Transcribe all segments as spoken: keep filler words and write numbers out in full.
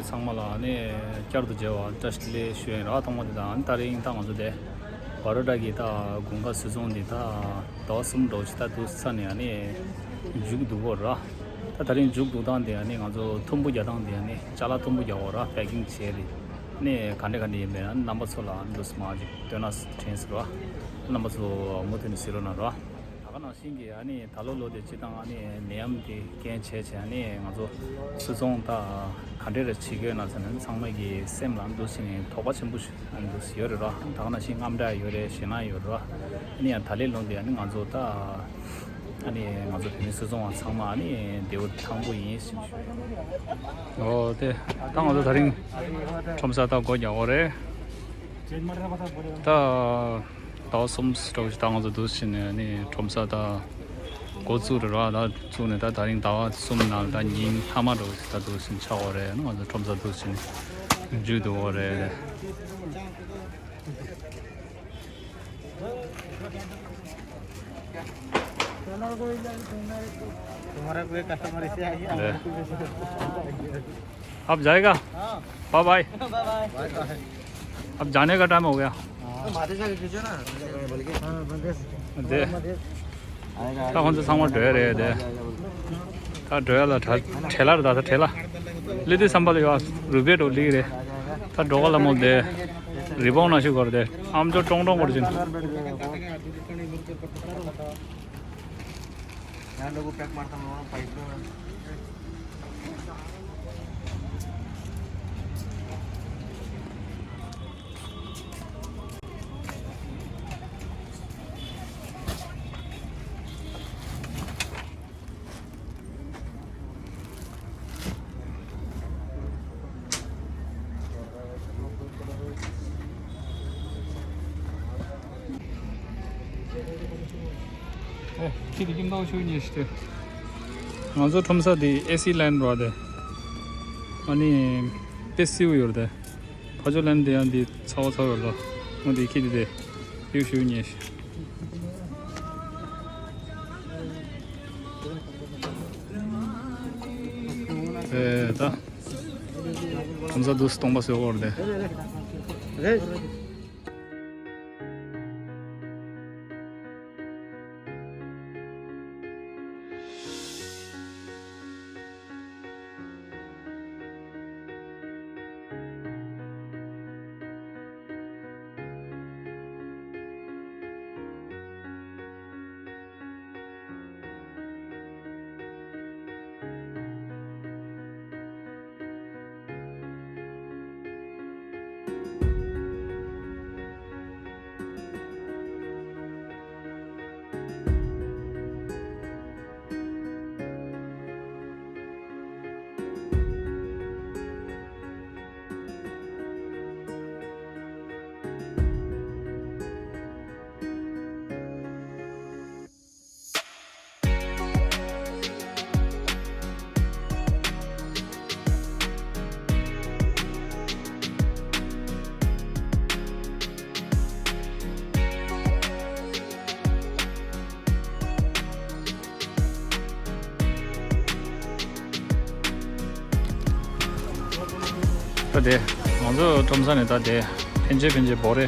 ཚང་མ་ལ་ནི་བསྐྱར་དུ་མཇལ་བ་བཀྲ་ཤིས་བདེ་ལེགས་ཞུ་ཡིན་ར། ཐོག་མ་དེ་དང་ད་རིང་ད་ང་ཚོ་དེ་བྷ་རོ་ཌ་གི་ད་དགུན་ཁ་སིལ་ཚོང་འདི་ད་ཟླ་བ་གསུམ་འགྲོ་ཅི་ད་དུས་ཚ་ནས་ཨ་ནི་མཇུག་བསྡུ་བོ་ར། ད་ད་རིང་མཇུག་བསྡུ་སྟངས་དེ་ཨ་ནི་ང་ཚོ་ཐུམ་བུ་རྒྱག་སྟངས་དེ་ཨ་ནི་ཅ་ལག་ཐུམ་བུ་རྒྱག་བོ་ར། པེ་ཀིང་བྱས་རེད། ནི་ག་འདྲ་ག་འདྲ་ཡིན་པས་ཨ་ནི་རྣམ་པ་ཚོ་ལ་འདུག་སེ་མ་ཅིག་སྟོན་ན་དྲན་ཟེར་བ། རྣམ་པ་ཚོ་མུ་མཐུད་ནས་གཟིགས་རོགས་གནང་ར། ད་ག་ནང་བཞིན་གྱི་ཨ་ནི་ད་ལོ་ལོ་དེ་སྤྱི་བཏང་ཨ་ནི་ནད་ཡམས་དེ་རྐྱེན་བྱས་བྱས་ཨ་ནི་ང་ཚོ་སིལ་ཚོང་ད་ག་འདྲས་རེ་བྱེད་དགོས་ན་ཟེར་ན་ཚང་མ་གི་སེམས་ལ་འདུག་སེ་ནས་དོགས་པ་ཆེན་པོ་ཞིག་འདུག་སེ་ཡོད་རེད་ར། ད་ག་ནང་བཞིན་དངངས་སྐྲག་ཡོད་རེད། ཞེད་སྣང་ཡོད་རེད་ར། ཨ་ནི་ཡང་ད་ལོའི་ལོ་འདི་ཨ་ནི་ང་ཚོ་ད་ཨ་ནི་ང་ཚོ་བོད་མི་སིལ་ཚོང་བ་ཚང་མ་ཨ་ནི་བདེ་པོ་ཐང་པོ་ཡིན་ཞེས་ཞུ་ཡ་ཡིན། ཨོ་དེ་ད་ང་ཚོ་ད་རིང་ཁྲོམ་ས་ད་སྒོ་རྒྱག་དགོས་རེད། ད། ཟླ་བ་གསུམ་འགྲོ་བཞིན་ད་ང་ཚོ་འདུག་སེ་ནས་ནི་ཁྲོམ་ས་ད་འགོ་བཙུགས་རེད་ར། ད་བཙུགས་ནས་ད་ད་རིང་ཟླ་བ་གསུམ་ནང་ད་ཉིན་ཐ་མ་འགྲོ་བཞིན་ད་འདུག་སེ་ཆགས་ཡོད་རེད། ང་ཚོ་ཁྲོམ་ས་འདུག་སེ་ནས་མཇུག་བསྡུ་ཡོད་རེད། तुम्हारा कोई कस्टमर इसे आइए, हमारा कोई आप जाएगा? हाँ। Bye bye. Bye bye. अब जाने का टाइम हो गया। हाँ। दे। ད་ཁོང་ཚོ་ཚང་མ་འགྲོ་ཡ་རེད་དེ། ད་འགྲོ་ཡ་ལ་ད་ཁྲེ་ལར་ད་ད་ཁྲེ་ལར། ལི་ཏི་སམ་པ་ལ་ཡོད་རུ་པེ་འགྲོ་ལི་རེད། ད་འགྲོ་ག་ལ་མོ་དེ། རི་བོང་ན་ཤུ་གོར་དེ། ཨམ་ཅོ་ཀྲོང་ཀྲོང་གོར་ཅིན། यहाँ लोगों पैक मारता हूँ, पाइप। ཁྱེད་ཀྱིས་ཀྱིན་ཏའོ་ཞུ་ཉེ་ཤི་ཏེ། ང་ཚོ་ཁྲོམ་ས་དེ་ཨེ་སི་ལན་རོ་དེ། ཨ་ནི་དཔེ་སིའུ་ཡོད་དེ། ཕ་ཇོ་ལན་དེ་ཡང་དེ་ཚ་བ་ཚ་བ་ཡོད་ལ། ང་དེ་ཁྱེད་དེ་དེ་ཡུ་ཞུ་ཉེ་ཤི། ཨེ་ད། ཁྲོམ་ས་དུས་སྟོང་པ་སོ་གོ་རེད། ད་དེ་ང་ཚོ་ཁྲོམ་ས་ནས་ད་དེ་ཕན་ཆད་ཕན་ཆད་བོ་རེ་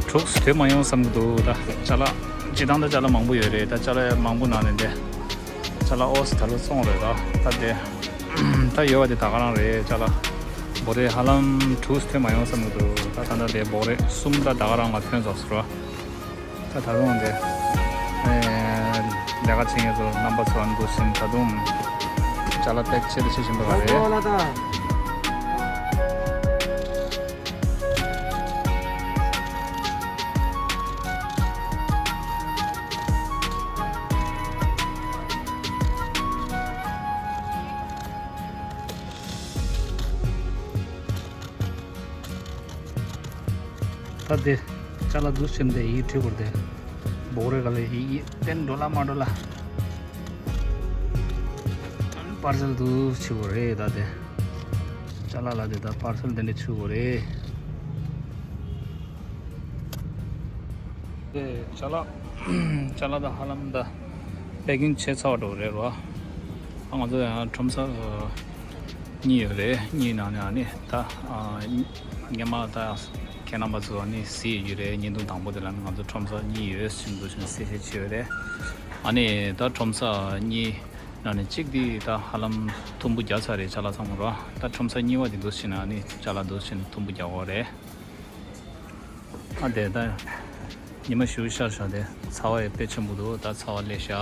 དྲུག་ཙམ་ཐོན་མ་ཡོང་བསམ་གྱི་འདུག་ད་ཅ་ལག་སྤྱི་བཏང་ད་ཅ་ལག་མང་པོ་ཡོད་རེད། ད་ཅ་ལག་མང་པོ་ནང་ནས་དེ་ཅ་ལག་ཨོ་སི་ད་ལོ་བཙོང་རེད། ད་ད་དེ་ད་ཡོད་པ་དེ་ད་ག་རང་རེད། ཅ་ལག་བོ་རེ་ཧ་ལམ་དྲུག་ཙམ་ཐོན་མ་ཡོང་བསམ་གྱི་འདུག་ད་ད་ད་དེ་བོ་རེ་གསུམ་ད་ད་ག་རང་ལ་ཐོན་ཚར་སོང་ར། ད་ད་རུང་དེ་ཨེ་ལས་ཀ་བྱེད་མཁན་ཚོ་རྣམ་པ་ཚོ་འདུག་སེ་ད་དུང་ཅ་ལག་པེག་བྱེད་དུ་བྱེད་བཞིན་པ་རེད། ད་དེ་ཅ་ལག་འདུག་སེ་དེ་ཡིག་བྲིས་དགོས་རེད། བོ་རེ་ག་ལ་ཡིག་ཡིག་བསྟན་འགྲོ་ལ་མ་འགྲོ་ལ། པར་སེལ་འདུག་བྱེད་དགོས་རེད། ད་དེ་ཅ་ལག་ལ་དེ་ད་པར་སེལ་དེ་འདྲ་བྱེད་དགོས་རེད། དེ་ཅ་ལག་ཅ་ལག་ད་ཧ་ལམ་ད་པེ་ཀིང་བྱས་ཚར་བ་འགྲོ་རེད་རོ། ཨ་ང་ཚོ་ཡང་ཁྲོམ་ས། གཉིས་ཡོད་རེད། གཉིས་ནང་ནས་ཨ་ནི་ད་ཨ་སྔོན་མ་ད་ཁྱེད་རྣམ་པ་ཚོ་ཨ་ནི་གཟིགས་ཡོད་རེད། བརྙན་ཐུང་དང་པོ་དེ་ལ་ང་ཚོ་ཁྲོམ་ས་གཉིས་ཡོད་ཟེར་འདུག་ཟེར་གསལ་བཤད་བྱས་ཡོད་རེད། ཨ་ནི་ད་ཁྲོམ་ས་གཉིས་ནང་ནས་གཅིག་དེ་ད་ཧ་ལམ་ཐུམ་བུ་བརྒྱབ་ཚར་རེད། ཅ་ལག་ཚང་མ་རོ། ད་ཁྲོམ་ས་གཉིས་པ་དེ་འདུག་ཟེར་ན་ཨ་ནི་ཅ་ལག་འདུག་ཟེར་ན་ཐུམ་བུ་རྒྱག་དགོས་རེད། ཨ་དེ་ད་ཉི་མ་ཞེ་པོ་ཤར་ཤག་དེ་ཚ་བ་ཡང་དཔེ་ཆེན་པོ་འདུག་ད་ཚ་བ་སླེབས་ཤག་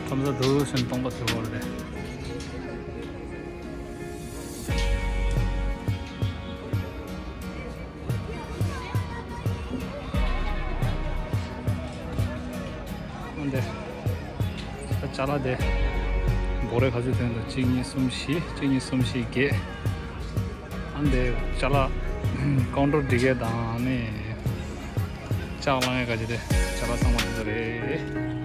ཁྲོམ་ས་འདུག་ཟེར་ན་སྟོང་པ་ཟེར་བ་རེད། འདི་ད་ཅ་ལག་དེ་འབོ་རེ་ག་ཚོད་ཐོན་འདུག་གཅིག་གཉིས་གསུམ་བཞི། གཅིག་གཉིས་གསུམ་བཞི་བརྒྱད། ཨ་འདི་ཅ་ལག་ཀོན་ཊོར་སྒྲིག་ཡས་དང་ནི་ལྕགས་བླང་ཡས་ག་ཅི་དེ་ཅ་ལག་ཚང་མ་དེ་ཚོ་རེད།